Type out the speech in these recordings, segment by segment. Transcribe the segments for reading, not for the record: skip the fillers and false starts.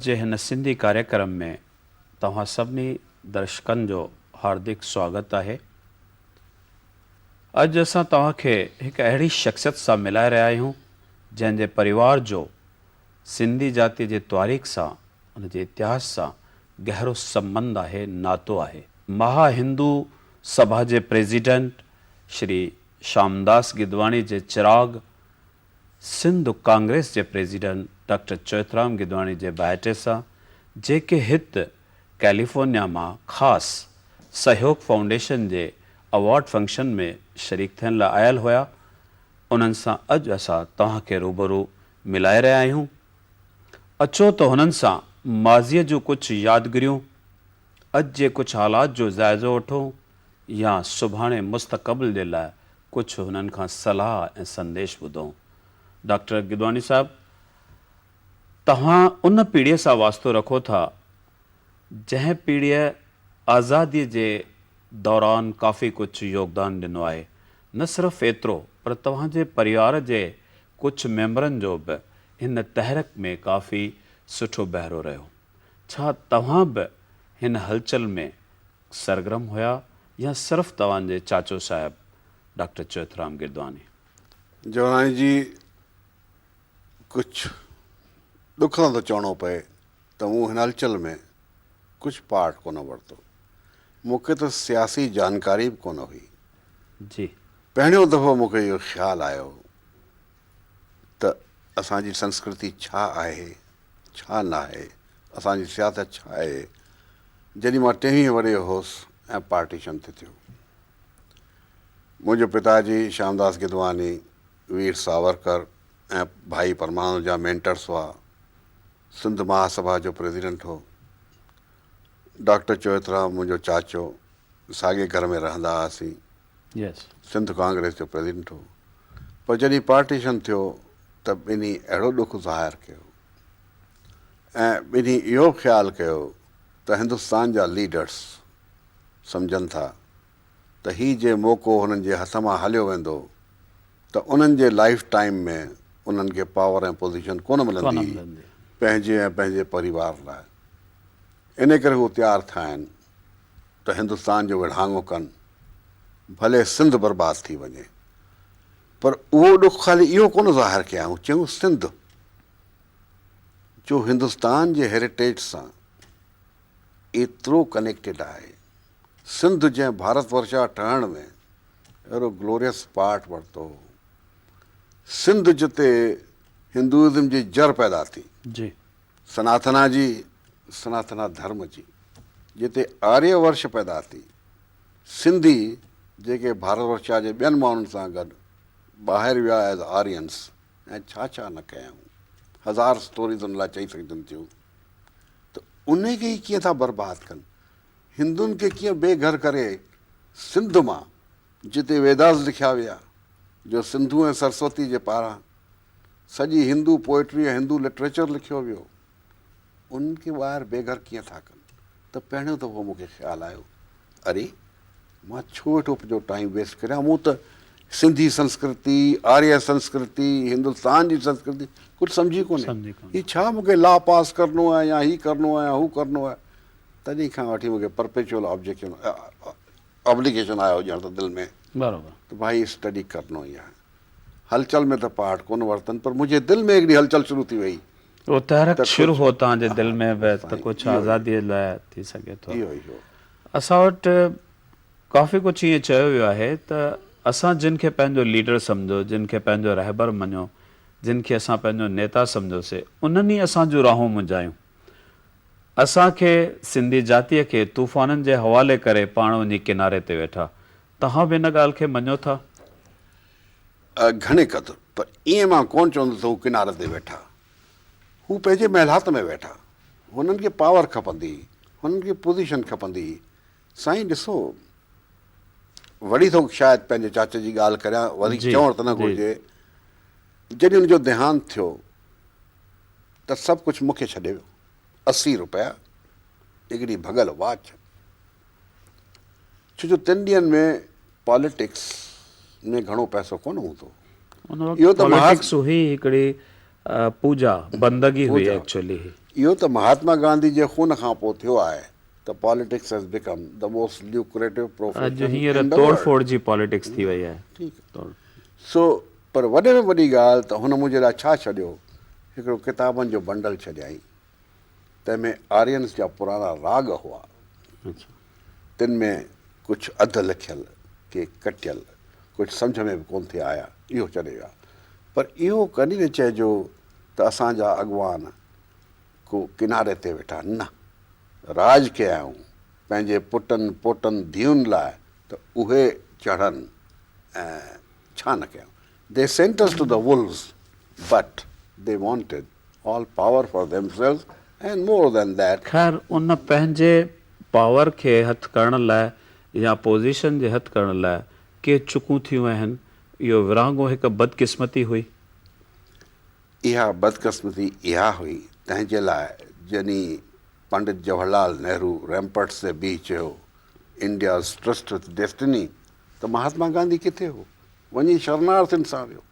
جي هن سنڌي ڪاريڪرم ۾ توهان سڀني درشڪن جو هاردڪ سواگت آهي. اڄ اسان توهان کي هڪ اهڙي شخصيت سان ملائي رهيا آهيون جنهن جي پريوار جو سنڌي جاتي جي تواريخ سان ان جي اتهاس سان گهرو سنٻنڌ آهي، ناتو آهي. مها هندو سڀا جي پريزيڊنٽ شري شامداس گدواڻي جي چراغ سنڌ ڪانگريس جي پريزيڊنٽ ڊاڪٽر چوئٿرام گدواڻي جي ڀائٽي سان جيڪي هت ڪيليفورنيا مان خاص سهيوگ فائونڊيشن جي اوارڊ فنڪشن ۾ شريڪ ٿيڻ لاء آيل هيا انهن سان اڄ اسان توهان کي روبرو ملائي رهيا آهيون. اچو ته هنن سان ماضيء جون ڪجهه يادگريون، اڄ جي ڪجهه حالات جو جائزو وٺون يا سڀاڻي مستقبل جي لاء ڪجهه هنن کان صلاح ۽ سنديش ٻڌون. ڊاڪٽر گدواڻي صاحب، توهان ان پيڙهيء سان واسطو رکو ٿا، جنهن پيڙهيء آزاديء جي دوران ڪافي ڪجهه يوگدان ڏنو آهي. نه صرف ايترو پر توهان جي پريوار جي ڪجهه ميمبرن جو به هن تحرڪ ۾ ڪافي سٺو بهرو رهيو. ڇا توهان به هن هلچل ۾ سرگرم هيا يا صرف توهان جي چاچو صاحب ڊاڪٽر چوئٿرام گردواني؟ جوڻاڻي جي ڪجهه ڏک سان ٿو چوڻو پئي ته مون هن هلچل ۾ ڪجهه پارٽ ڪونه ورتو. مون کي ته سياسي جانڪاري به ڪونه هئي. جي. پهريون دفعو مون کي اهو خيال آيو ته اسان جي سنسڪرتي ڇا آهي، ڇا ناهي، اسان جي سياست ڇا آهي، جڏهن مان ٽيويهين ورهيه هوس ۽ پارٽيشن ٿي ٿيو. منهنجو پتا جي شيامداس گدواني، وير ساورڪر ۽ ڀائي پرمانند جا مينٽرس هئا. سنڌ مهاسڀا جو پريزيڊنٽ هو. ڊاڪٽر چوئٿرام منهنجو چاچو، ساڳئي گهر ۾ رهندا هئاسين. سنڌ ڪانگريس جو پريزيڊنٽ هو. پر جڏهن پارٽيشن ٿيو ته ٻنهي اهڙو ڏک ظاهر ڪيو ۽ ٻنهي اهو به خيال ڪيو ته هندستان جا ليڊرس سمجهن ٿا ته هي جي موقعو هنن جي هٿ مان هليو ويندو ته انهن جي لائيف ٽائيم ۾ انهن کي پاور ۽ پوزيشن ڪونه ملندي پنهنجي ۽ پنهنجي پريوار لاء. ان ڪري هو تيار ٿيا آهن ته هندستان جو ورهاڱو ڪن، ڀلي سنڌ برباد ٿي وڃي. پر اهو ڏک خالي اهو ڪونه ظاهر ڪيائون، چيائون سنڌ جو هندستان جي هيريٽيج سان ايترو ڪنيڪٽيڊ آهي، سنڌ جنهن ڀارت ورشا ٺهڻ ۾ اهڙو گلوريس پارٽ ورتو هو، سنڌ جتي هندوازم جي جر پيدا ٿي، سناتنا جي، سناتنا ڌرم جي، جتي آريه ورش پيدا ٿي، سنڌي جيڪي ڀارت ورشا جي ٻين ماڻهن سان گڏ ٻاهر ويا ايز آرينس ۽ ڇا ڇا نه ڪيائون، هزار اسٽوريز ان لاء چئي سگهجن ٿيون ته انهي کي ئي ڪيئن ٿا برباد ڪن، هندن کي ڪيئن بي گهر ڪري سنڌ مان جتي ويداس لکيا ويا جو سنڌو ۽ سرسوتي جي پاران سڄي هندو پوئٽري ۽ هندو لٽريچر لکيو ويو، انهن کي ٻاهر بي گهر ڪيئن ٿا ڪن ته پهريون دفعو مون کي خيال آيو اري مان ڇو ويٺو پنهنجو ٽائيم ويسٽ ڪريان، مون ته سنڌي سنسڪرتي، آريه سنسڪرتي، هندستان جي سنسڪرتي ڪجهه سمجهي ڪونهي، هي ڇا مون کي لا پاس ڪرڻو آهي يا هي ڪرڻو آهي يا هو ڪرڻو آهي، تڏهن کان وٺي مون کي پرپيچوئل آبجيڪشن آبليگيشن آيو ڄڻ ته دل ۾ ته ڀائي اسٽڊي ڪرڻو ئي آهي. هلچل ۾ ته پارٽ ڪونه ورتن پر منهنجي دل ۾ هڪڙي هلچل شروع ٿي وئي. اهو تحرڪ شروع هو توهان جي دل ۾ به ته ڪجهه آزاديء لاء ٿي سگهي ٿو. اسان وٽ ڪافي ڪجهه ائين چيو ويو آهي ته اسان جن کي پنهنجو ليڊر سمجهيو، جن کي پنهنجو رهبر مڃيو، جن کي اسان پنهنجو نيتا سمجهيوسي، انهن ئي اسان جون راهون منجهايون. اسان کي سنڌي جاتيء کي طوفانن جي حوالي ڪري پاڻ وڃي ڪناري تي ويٺا. توهان به ان ڳالهه کي مڃو ٿا؟ گهڻي قدر، پر ائين مان ڪونه چوندس ته هو ڪناري تي ويٺا. هو پنهنجي محلات ۾ ويٺا. هنن کي پاور کپندي هئي، هنن کي پوزيشن کپندي هئي. سائين ڏسو، وري ٿو شايد پنهنجي چاچي جي ڳالهه ڪريان، وڌيڪ چوڻ ته نه گهرجي. جڏهن هن جو ديهانت ٿيو ته سڀ ڪجهه مون کي ڇڏي ويو. 80 روپيا، هڪڙي ڀڳل واچ. ڇو جو تن ڏينهن ۾ پاليٽڪس ۾ گهڻو پئسو ڪونه هوندو هو. ان وقت پاليٽڪس هئي هڪڙي پوڄا، بندگي هئي ايڪچوئلي. اهو ته مهاتما گانڌي جي خون کان پوء ٿيو آهي ته politics has become the most lucrative اڄ پروفيشن هينئر ان the توڙ ورلڊ. ڦوڙ جي پاليٽڪس ٿي وئي آهي. ٺيڪ آهي. سو پر وڏي ۾ وڏي ڳالهه ته هن منهنجي لاء ڇا ڇڏيو؟ هڪڙو ڪتابن جو بنڊل ڇڏيائين، تنهن ۾ آرينس جا پراڻا راڳ هئا. تن ۾ ڪجهه اڌ لکيل، ڪي ڪٽيل، ڪجهه سمجهه ۾ به ڪونه ٿي آيا، اهو ڇڏي ويا. پر اهو ڪڏهن نه چئجو ته اسان جا اڳواڻ ڪو ڪناري تي ويٺا، نه، راڄ ڪيائون پنهنجي پٽن، پوٽن، ڌيئن لاء ته اهي چڙهن ۽ ڇا نه ڪيائون. They sent us to the wolves but they wanted all power for themselves and more than that. خير ان پنهنجي پاور کي هٿ ڪرڻ لاء يا پوزيشن جي هٿ ڪرڻ لاء ڪي چڪون ٿيون آهن، اهو ورهاڱو هڪ بدقسمتي هئي. اها بدقسمتي اها هئي تنهن جي لاء جڏهن پنڊت جواهر لال نهرو ريمپرٽس تي بيهي چيو انڊياز ٽرسٽ وٿ ڊيسٽني ته مهاتما گانڌي ڪٿي هو؟ وڃي شرنارٿين سان ويو.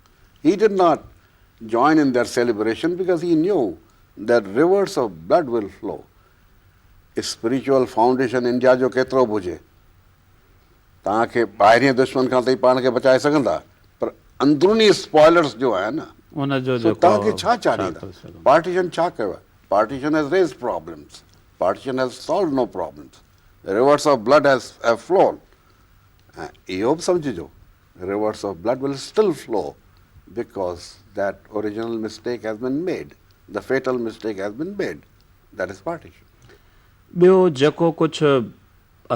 He did not join in their celebration because he knew that rivers of blood will flow. Spiritual foundation India جو ڪيترو به هجي توهان کي ٻاهرين دشمن کان ته پاڻ کي بچائي سگهندا پر اندروني اسپوائلرس جو آهي نه ان جو سو جيڪو توهان کي ڇا ڇا چاڙهيندا؟ ڪري سگهندا. پارٽيشن ڇا ڪيو آهي؟ Partition has raised problems, partition has solved no problems, rivers of blood has have flown ۽ اهو به سمجهجو rivers of blood will still flow because that original mistake has been made, the fatal mistake has been made, that is partition. ٻيو جيڪو ڪجهه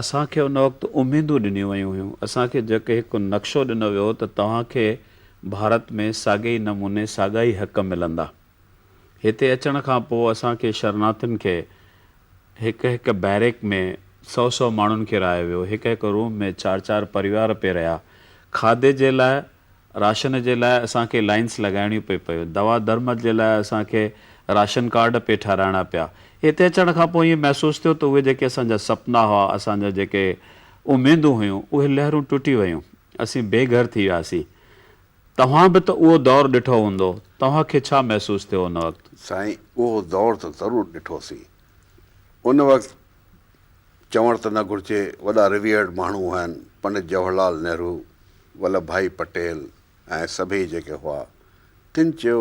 اسان کي ان وقت اميدون ڏنيون ويون هيون، اسان کي جيڪي هڪ نقشو ڏنو ويو هو ته توهان کي ڀارت ۾ ساڳئي ئي نموني ساڳا ئي حق ملندا. هتي اچڻ کان پوء اسان کي شرناٿين کي هڪ هڪ بئريڪ ۾ سئو سئو ماڻهن کي رهايو ويو، هڪ هڪ روم ۾ چار چار پريوار پئي رهيا. کاڌي جي لاء راشن جي لاء اسان کي لائنس لڳائڻيون پئي پيون، دوا درمل جي لاء اسان کي راشن ڪارڊ پئي ٺهرائڻا پيا. هتي اچڻ کان پوء ائين محسوس ٿيو ته اهي جيڪي اسان جا سپنا هئا، اسان جا جيڪي اميدون هيون، اهي لهرون ٽٽي ويون. اسين بي گهر ٿي وياسين. توهان به ته اهو دور ڏٺو هوندو، توهان کي ڇا محسوس ٿيو ان وقت؟ سائين اهو دور ته ضرور ڏٺوسين. ان وقت چوڻ ته نه گهرجي، وڏا ريويئرڊ ماڻهو آهن، پنڊت جواهر لال نهرو، ولڀ ڀائي پٽيل ۽ سڀئي جيڪي هئا، تن چيو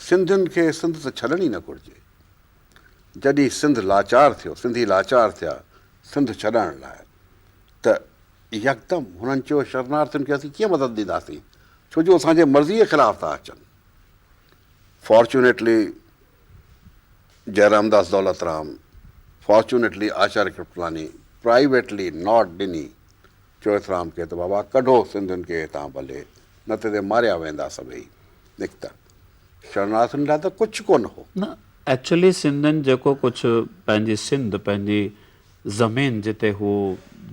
سنڌين کي سنڌ ته ڇڏڻ ئي نه گهرجي. جڏهن سنڌ لاچار ٿيو، سنڌي لاچار ٿيا سنڌ ڇڏڻ لاء ته يڪدم هنن چيو شرنارٿين کي اسين ڪيئن مدد ڏينداسين، ڇو جو اسان جي مرضيء خلاف ٿا اچن. Fortunately Jairamdas Daulatram, fortunately Acharya Kripalani privately note ڏني چوئٿرام کي ته بابا ڪڍو سنڌين کي هتان ڀلي نه ته هتي ماريا ويندا سڀئي. نڪتا. شرنارٿين لاء ته ڪجهه ڪونه هو. نه ايڪچوئلي سنڌين جيڪو ڪجهه پنهنجي سنڌ پنهنجي زمين جتي هو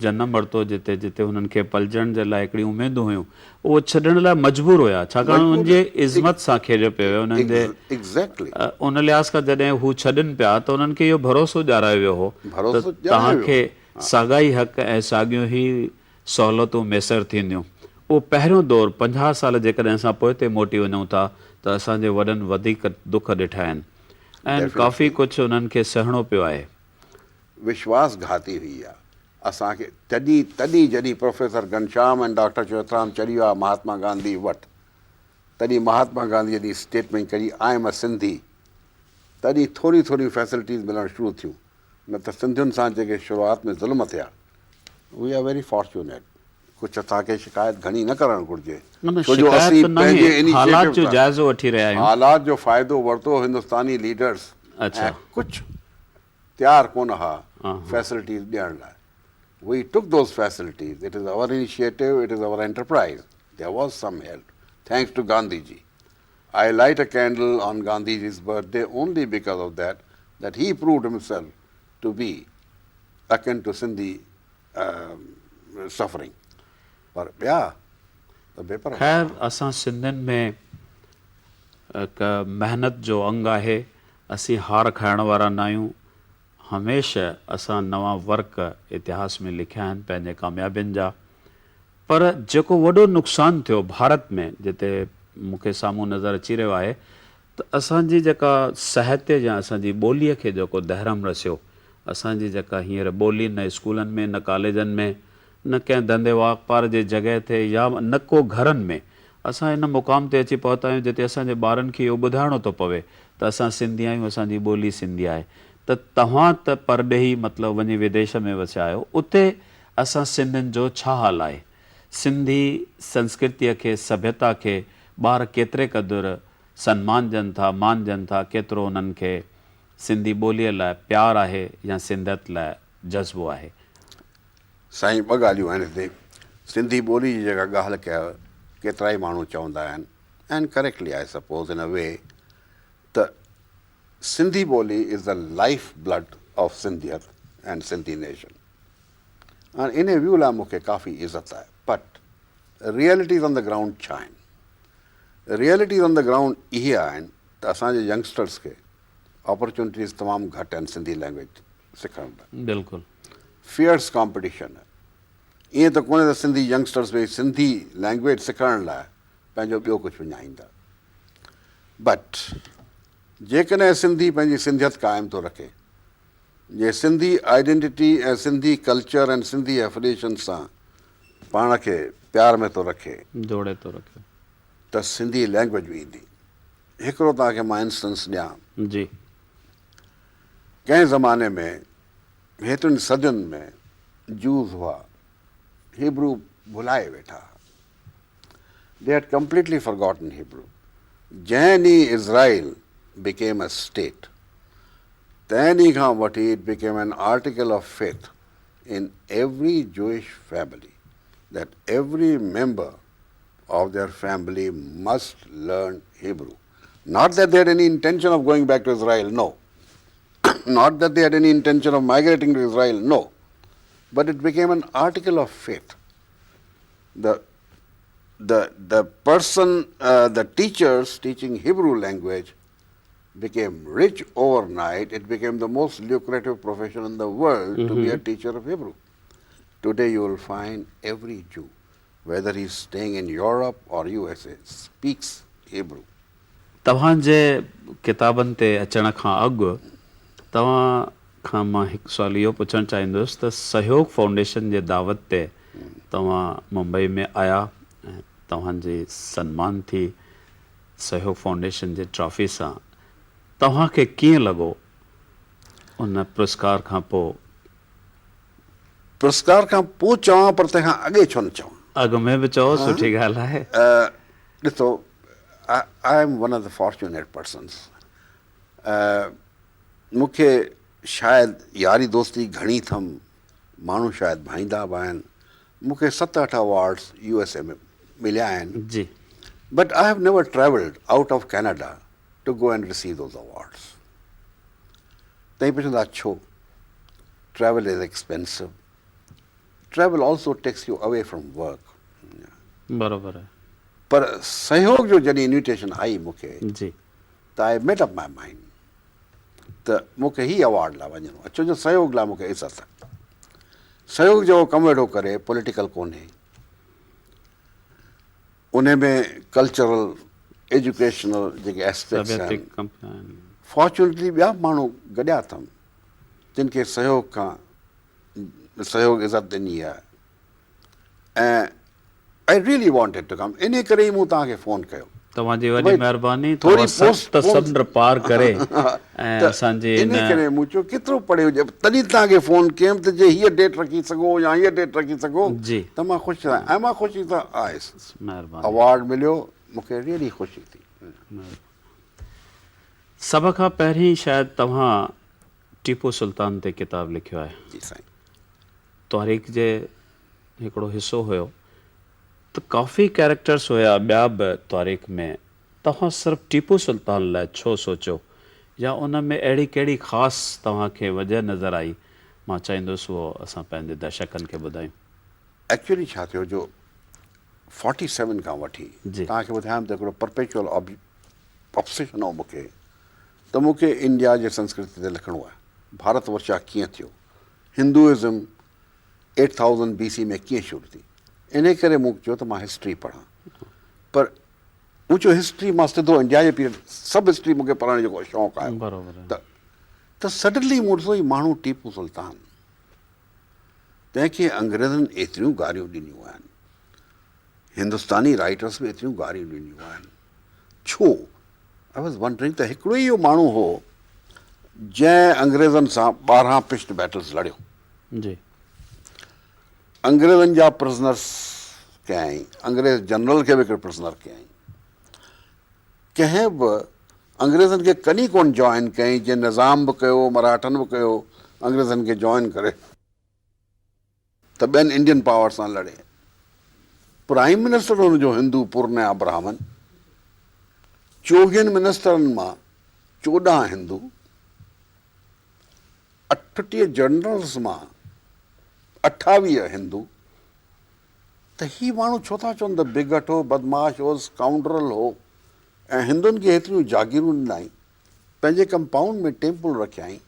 جنم ورتو جتي جتي هنن کي پلجڻ جي لاء هڪڙيون اميدون هيون اهو ڇڏڻ لاء مجبور هيا ڇاڪاڻ انهن جي عظمت سان کيڏيو پيو ويو انهن جي ان لحاظ کان جڏهن هو ڇڏن پيا ته انهن کي اهو ڀروسو ڏيارايو ويو هو ته توهان کي ساڳا ئي حق ۽ ساڳيون ئي سهولتون ميسر ٿينديون اهو پهريون دور 50 سال جيڪڏهن اسان پوئتي موٽي وڃون ٿا ته اسان جي وڏن وڌيڪ دک ڏٺا آهن ۽ ڪافي ڪجهه انهن کي سهڻو پيو آهي. وشواس گهاتي هئي اها اسان کي تڏهن تڏهن جڏهن پروفيسر گهنشام ۽ ڊاڪٽر چوئٿرام چڙهي ويا مهاتما گانڌي وٽ تڏهن مهاتما گانڌي جڏهن اسٽيٽمينٽ ڪڍي I M ا سنڌي تڏهن ٿوريون ٿوريون فيسلٽيز ملڻ شروع ٿيون نه ته سنڌين سان جيڪي شروعات ۾ ظلم ٿيا وي آر ويري فارچونيٽ ڪجهه اسان کي شڪايت گهڻي نه ڪرڻ گهرجي نه ڇو جو شڪايت اسين ته ناهي پنهنجي حالات انيشيٽو جو سان جائزو وٺي رهيا آهيون. حالات جو فائدو ورتو هندستاني ليڊرس ۽ ڪجهه تيار ڪونه ها فيسلٽيز ڏيڻ لاء we took those facilities it is our initiative it is our enterprise there was some help thanks to Gandhi ji I light a candle on Gandhi ji's birthday only because of that that he proved himself to be akin to Sindhi suffering پر ٻيا ته بي پرواهه. خير اسان سنڌين ۾ هڪ محنت جو انگ آهي اسين هار کائڻ وارا ناهيون، هميشه اسان نوان ورق اتهاس ۾ لکيا آهن پنهنجي ڪاميابين جا، پر جيڪو وڏو نقصان ٿيو ڀارت ۾ جتي مون کي سامهون نظر اچي رهيو آهي ته اسان جي جيڪا ساهتيه يا اسان جي ٻوليء کي جيڪو دهرم رسيو، اسان جي جيڪا هينئر ٻولي نه اسڪولن ۾ نه ڪاليجن ۾ نه ڪنهن ڌنڌي واپار جي جڳهه تي يا نه ڪو گهرن ۾ اسان ان مقام تي اچي پهتا آهيون جتي اسان جي ٻارن کي اهو ٻڌائڻو ٿو پوي ته اسان سنڌي آهيون اسان جي ٻولي سنڌي آهي ته توهان ته پرڏيهي مطلب وڃي وديش ۾ وسيا آهيو اتي اسان سنڌين جو ڇا حال آهي؟ سنڌي سنسڪرتيء کي سڀيتا کي ٻار ڪيتري قدر سنمان ڏين ٿا مان ڏين ٿا ڪيترو انهن کي سنڌي ٻوليء لاء پيار آهي يا سنڌيت لاء جذبو آهي. سائين ٻه ڳالهيون آهن هتي. سنڌي ٻولي جي جيڪا ڳالهه ڪيو ڪيترائي ماڻهو چوندا آهن and correctly I suppose in a way ته سنڌي ٻولي is the life blood of Sindhiyat and Sindhi nation هاڻ انهي ويو لاء مون کي ڪافي عزت آهي but realities on the ground ڇا آهن؟ ريئلٽيز آن the ground اهي آهن ته اسان جي ينگسٽرس کي اپرچونٽيز تمام گهٽ آهن سنڌي لينگويج سکڻ لاء. بلڪل. فيئرس ڪامپٽيشن آهي. ائين ته ڪونهي ته سنڌي ينگسٽرس به سنڌي لينگويج سکڻ لاء پنهنجو ٻيو ڪجهه وڃائيندا. بٽ جيڪڏهن سنڌي پنهنجي سنڌيت قائم ٿو رکي، جي Sindhi identity ۽ Sindhi culture ۽ Sindhi affiliation سان پاڻ کي پيار ۾ ٿو رکي، جوڙي ٿو رکي، ته سنڌي لينگويج به ايندي. هڪڙو توهان کي مان انسٽنس ڏيان. جي. ڪنهن زماني ۾ هيترين صدين ۾ جوز هئا، هيبرو ڀلائي ويٺا ها. They had completely forgotten Hebrew. جنهن ڏينهن اسرائيل became a state تنهن ڏينهن کان وٺي it became an article of faith in every Jewish family that every member of their family must learn Hebrew. Not that they had any intention of going back to Israel, no. Not that they had any intention of migrating to Israel, no. But it became an article of faith. The, the, the person, the teachers teaching Hebrew language became rich overnight. It became the most lucrative profession in the world to be a teacher of Hebrew. Today you will find every Jew, whether he is staying in Europe or USA, speaks Hebrew. توهان جي ڪتابن تي اچڻ کان اڳ توهان کان مان هڪ سوال اهو پڇڻ چاهيندس ته سهيوگ فائونڊيشن جي دعوت تي توهان ممبئي ۾ آيا ۽ توهان جي سنمان ٿي سهيوگ فائونڊيشن جي ٽرافي سان توهان کي ڪيئن لڳو ان پرسڪار کان پوء؟ پرسڪار کان پوء چوان پر تنهن کان اڳي ڇو نه چوان؟ اڳ ۾ به چئو سٺي ڳالهه آهي. ڏسو I am one of the fortunate persons مون کي شايد ياري دوستي گهڻي اٿم ماڻهو شايد ڀائيندا به آهن مون کي ست اٺ ايوارڊس يو ايس اي ۾ مليا آهن جي but I have never travelled out of Canada to go and receive those awards تئين پڇندا ڇو travel is expensive travel also takes you away from work برابر آهي پر سهيوگ جو جڏهن انويٽيشن آئي مون کي جي ته I made up my mind ته مون کي هي ايوارڊ لاء وڃڻو آهي ڇو جو سهيوگ لاء مون کي عزت آهي سهيوگ جيڪو ڪم ويٺو ڪري پوليٽيڪل ڪونهي ان ۾ ڪلچرل ايجوڪيشنل جيڪي اسپيڪٽس آهن فارچونيٽلي ٻيا ماڻهو گڏيا اٿم جن کي سهيوگ کان سهيوگ عزت ڏني آهي ۽ I really wanted to come انهي ڪري ئي مون توهان کي فون ڪيو. توهان جي وڏي مهرباني توهان ست سمنڊ پار ڪري ۽ اسان جي انهي ڪري مون چيو ڪيترو پري هجي تڏهن توهان کي فون ڪيم ته جي هيء ڊيٽ رکي سگهو يا هيء ڊيٽ رکي سگهو ته مان خوش ٿيان ۽ مان خوشي سان آيس مهرباني اوارڊ مليو مون کي ريئلي خوشي ٿي. سڀ کان پهرين شايد توهان ٽيپو سلطان تي ڪتاب لکيو آهي. جي سائين. تاريخ جي هڪڙو حصو هيو ته ڪافي ڪيريڪٽرس هيا ٻيا به تاريخ ۾ توهان صرف ٽيپو سلطان لاء ڇو سوچيو يا ان ۾ اهڙي ڪهڙي خاص توهان کي وجه نظر آئي مان چاهيندس اهو اسان پنهنجي درشڪن کي ٻڌايون. ايڪچوئلي ڇا ٿيو جو فورٽي سيون کان وٺي توهان کي ٻڌايم ته هڪڙو پرپيچوئل آبسيشن هو مون کي ته مون کي انڊيا جي سنسڪرتي تي لکڻو آهي ڀارت ورشا ڪيئن ٿيو هندوازم ايٽ ٿائوزنڊ بي سي ۾ ڪيئن شروع ٿي انهي ڪري مون چيو ته مان هسٽري پڙهان پر مون چيو هسٽري مان سڌو انڊيا جي پيريڊ سڀ هسٽري مون کي پڙهڻ جو شوق آيو ته ته سڊنلي مون ڏٺو هي ماڻهو ٽيپو سلطان تنهن کي انگريزن ايتريون گاريون ڏنيون آهن هندستاني رائٽرس به ايتريون گاريون ڏنيون آهن ڇو I was wondering ته هڪڙو ئي اهو ماڻهو هو جنهن انگريزن سان 12 پشٽ بيٽلز لڙيو جي انگريزن جا پرزنرس ڪيائين، انگريز جنرل کي به هڪڙو پرزنر ڪيائين. ڪنهن به انگريزن کي ڪڏهن ڪونه جوائن ڪيائين، جنهن نظام به ڪيو، مراٺن به ڪيو، انگريزن کي جوائن ڪري ته ٻين انڊين پاور سان لڙي. پرائيم منسٽر هن جو هندو پورنيا براهمن، چوويهن منسٽرن مان 14 هندو، 38 جنرلز مان 28 هندو ته هي ماڻهو ڇو ٿا چون ته بگٽ هو، بدمعاش هو، اسڪائونڊرل هو ۽ هندن کي هيتريون جاگيرون ڏنائين، پنهنجي ڪمپائونڊ ۾ ٽيمپل رکيائين.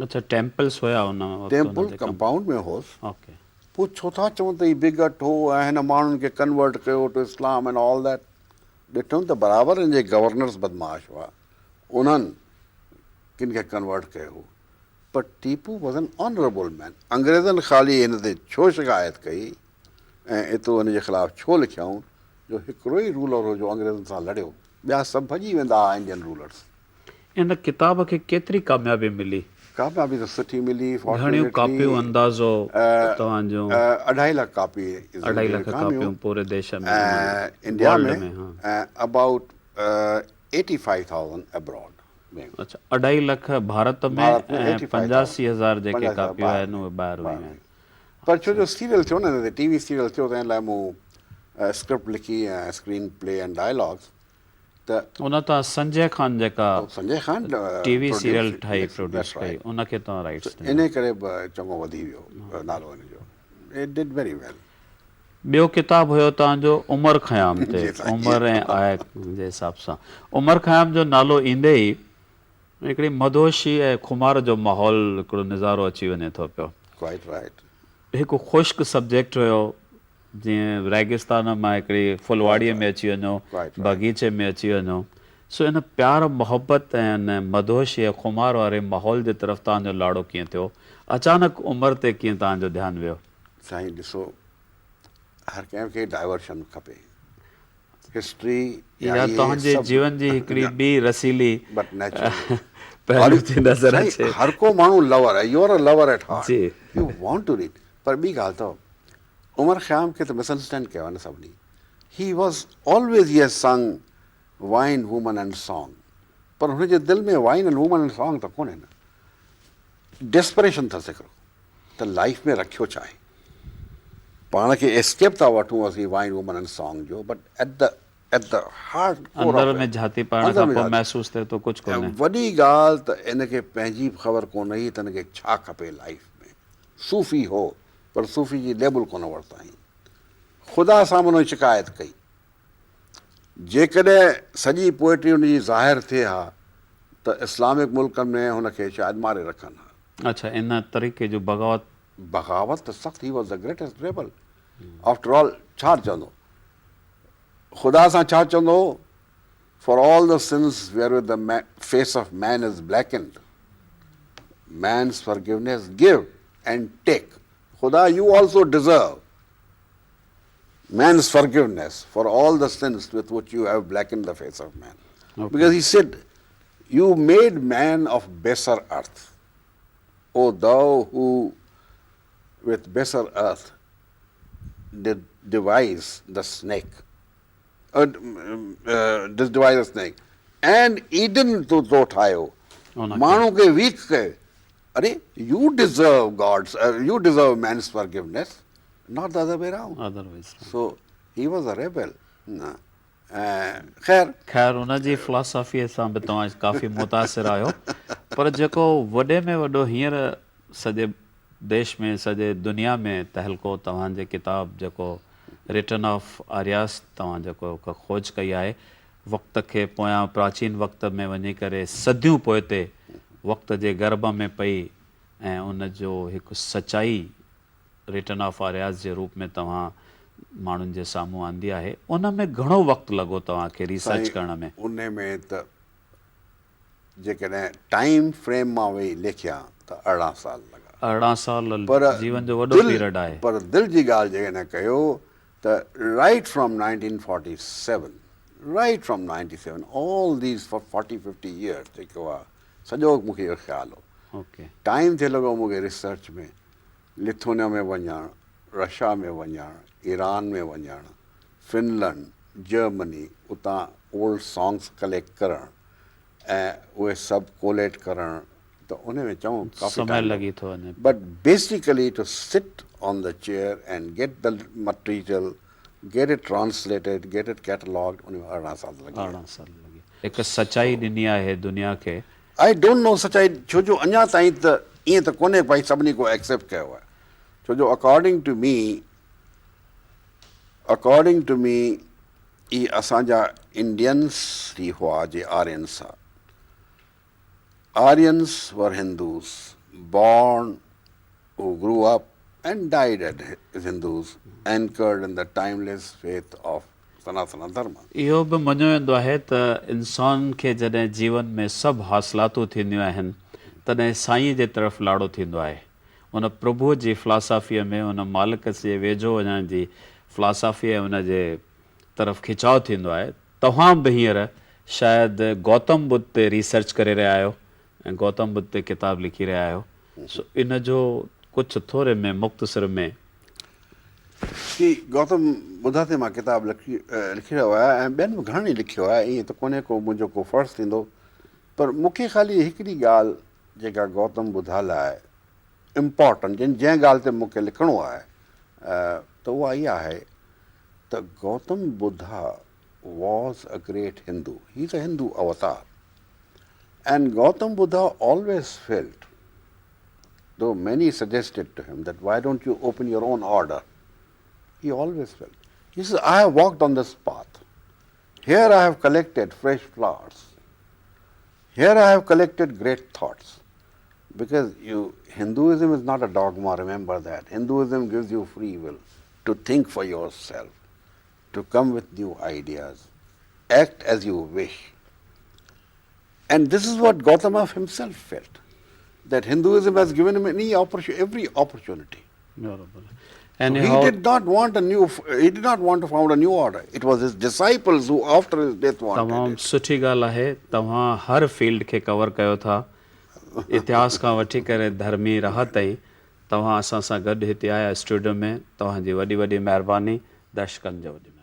اڇا ٽيمپلس هيا ان وقت ٽيمپل ڪمپائونڊ ۾ هوس. پوء ڇو ٿا چون ته هي بگٽ هو ۽ هن ماڻهن کي ڪنورٽ ڪيو to Islam and all that. ڏٺم ته برابر هن جي گورنرس بدمعاش هئا، انهن ڪن کي ڪنورٽ ڪيو هو پر Tipu was an honourable man. انگريزن خالي هن تي ڇو شڪايت ڪئي ۽ ايترو هن جي خلاف ڇو لکيائون جو هڪڙو ئي رولر هو جو انگريزن سان لڙيو، ٻيا سڀ ڀڄي ويندا هئا انڊين رولرس. ان ڪتاب کي ڪيتري ڪاميابي ملي؟ ڪاميابي ته سٺي ملي، گهڻيون ڪاپيون اندازو توهان جون؟ اڍائي لک ڪاپي اڍائي لک ڪاپيون پوري ديش ۾ انڊيا ۾ ۽ ابائوٽ 85,000 ابراڊ ۾. اڇا اڍائي لک ڀارت ۾ ۽ 85 هزار جيڪي ڪاپيون آهن اهي ٻاهر ويون آهن. پر ڇو جو سيريل ٿيو نه هن تي ٽي وي سيريل ٿيو تنهن لاء مون اسڪرپٽ لکي ۽ اسڪرين پلي ۽ ڊائلاگس ته. ان تان سنجي خان جيڪا سنجي خان ٽي وي سيريل ٺاهي پروڊيوس ڪئي ان کي توهان رائٽس ڏنا. انهي ڪري به چڱو وڌي ويو نالو هن جو it did very well. ٻيو ڪتاب هيو توهان جو عمر خيام تي عمر ۽ آء جي حساب سان عمر خيام جو نالو ايندي ئي هڪڙي مدهوشي ۽ خمار جو ماحول هڪڙو نظارو اچي وڃي ٿو پيو. Quite right. هڪ خشڪ سبجيڪٽ هيو جيئن ريگستان مان هڪڙي ڦلواڙيء ۾ اچي وڃو باغيچي ۾ اچي وڃو سو ان پيار محبت ۽ ان مدهوشي ۽ خمار واري ماحول جي طرف توهان جو لاڙو ڪيئن ٿيو اچانڪ عمر تي ڪيئن توهان جو ڌيان ويو؟ سائين ڏسو هر ڪنهن کي ڊائيورشن کپي هسٽري يا اها توهان جي جيون جي هڪڙي ٻي رسيلي بٽ نيچرلي پهلو ٿي نظر اچي. هر ڪو ماڻهو لور آهي you are a lover at heart you want to read پر ٻي ڳالهه اٿو عمر خيام کي ته مس انڊرسٽينڊ ڪيو آهي نه سڀني he was always he has sung wine women and song پر هن جي دل ۾ وائن اينڊ وومن اينڊ song ته ڪونهي نه ڊيسپريشن اٿس هڪڙو ته لائيف ۾ رکيو ڇا آهي. پاڻ کي ايسڪيپ ٿا وٺون اسين وائن وومن اينڊ سانگ جو but at the at the heart core اندر ۾ جهاتي پائڻ کان پوء محسوس ٿئي ٿو ڪجهه ڪونهي. ۽ وڏي ڳالهه ته ان کي پنهنجي به خبر ڪونه هئي ته ان کي ڇا کپي لائيف ۾. صوفي هو پر صوفي جي ليبل ڪونه ورتائين. خدا سان به هن شڪايت ڪئي. جيڪڏهن سڄي پوئٽري هن جي ظاهر ٿئي ها ته اسلامڪ ملڪن ۾ هن کي شايد ماري رکن ها. اڇا ان طريقي جو بغاوت. بغاوت ته سخت he was the greatest rebel after all ڇا چوندو خدا سان ڇا چوندو هو for all the sins wherewith the face of man is blackened man's forgiveness give and take خدا you also deserve man's forgiveness for all the sins with which you have blackened the face of man. Okay. Because he said, You made man of baser earth. O thou who with baser earth did devise the snake, did devise the snake, and Eden تو تو ٺاهيو ماڻهو کي week ڪيو اري you deserve God's you deserve man's forgiveness not the other way round so he was a rebel خير. خير ان جي فلاسافيء سان به توهان ڪافي متاثر آهيو پر جيڪو وڏي ۾ وڏو هينئر سڄي ديش ۾ سڄي دنيا ۾ تهلڪو توهان جي ڪتاب جيڪو رٽن آف آرياس توهان جيڪو هڪ کوج ڪئي آهي وقت کي پويان پراچين وقت ۾ وڃي ڪري صديون پوئتي وقت جي گرڀ ۾ پئي ۽ ان جو هڪ سچائي رٽن آف آرياس جي روپ ۾ توهان ماڻهن جي سامهون آندي آهي ان ۾ گهڻو وقت لڳو توهان کي ريسرچ سائين ڪرڻ ۾؟ ان ۾ ته جيڪڏهن ٽائيم فريم مان ويهي ليکيان ته 18 سال لڳا. 18 سال پر جيون جو وڏو دل پيرڊ آهي. پر دل جي ڳالهه جيڪڏهن ڪيو ته right from nineteen forty seven right from ninety seven all these forty fifty years جيڪو آهي سڄو مون کي اهو خيال هو. اوڪي. ٽائيم ٿي لڳو مون کي ريسرچ ۾ لٿونيا ۾ وڃڻ، رشا ۾ وڃڻ، ايران ۾ وڃڻ، فنلنڊ، جرمني اتان اولڊ سانگس ڪليڪٽ ڪرڻ ۽ اهي سڀ ڪوليٽ ڪرڻ ته ان ۾ چڱو ڪافي سمي ٽائيم لڳو لڳي ٿو وڃي. But basically to sit on the chair and get the material get it translated get it catalogued ان ۾ 18 سال لڳي ويا. 18 سال لڳي هڪ سچائي ڏني آهي دنيا کي. I don't know سچائي ڇو جو اڃا تائين ته ائين ته ڪونهي ڀائي سڀني ڪو ايڪسيپٽ ڪيو آهي ڇو جو according to me according to me اهي اسان جا انڊينس ئي هئا جي آرينس ها Aryans were Hindus born who grew up and died as Hindus anchored in the timeless faith of Sanatana Dharma. اهو به مڃيو ويندو آهي ته انسان کي جڏهن جيون ۾ سڀ حاصلاتون ٿينديون آهن تڏهن سائينء جي طرف لاڙو ٿيندو آهي. ان پرڀوء جي فلاسافيء ۾ ان مالڪ جي ويجهو وڃڻ جي فلاسافي ۽ ان جي طرف کچاء ٿيندو آهي. توهان به هينئر شايد گوتم ٻڌ تي ريسرچ ڪري رهيا آهيو ۽ گوتم ٻڌ تي ڪتاب لکي رهيا آهيو سو ان جو ڪجهه ٿوري ۾ مختصر ۾. سي گوتم ٻڌا تي مان ڪتاب لکي رهيو آهيان ۽ ٻين به گهڻن ئي لکيو آهي ائين ته ڪونهي ڪو منهنجو ڪو فرض ٿيندو پر مون کي خالي هڪڙي ڳالهه جيڪا گوتم ٻڌا لاء امپارٽنٽ يعني جنهن ڳالهه تي مون کي لکڻو آهي ته اها اها آهي ته Gautam Buddha was a great Hindu he is a Hindu avatar and Gautam Buddha always felt though many suggested to him that why don't you open your own order he always felt he says I have walked on this path here I have collected fresh flowers here I have collected great thoughts because you Hinduism is not a dogma remember that Hinduism gives you free will to think for yourself to come with new ideas act as you wish and this is what Gautama himself felt that Hinduism has given him any every opportunity. And he did not want a new, he did not want to found a new order. It was his disciples who after his death wanted تمام it. سٺي ڳالهه آهي توهان هر field کي cover ڪيو ٿا اتهاس کان وٺي ڪري ڌرمي راهه تائين توهان اسان سان گڏ هتي آيا اسٽوڊيو ۾ توهان جي وڏي وڏي مهرباني درشڪن جو وڏي مهرباني.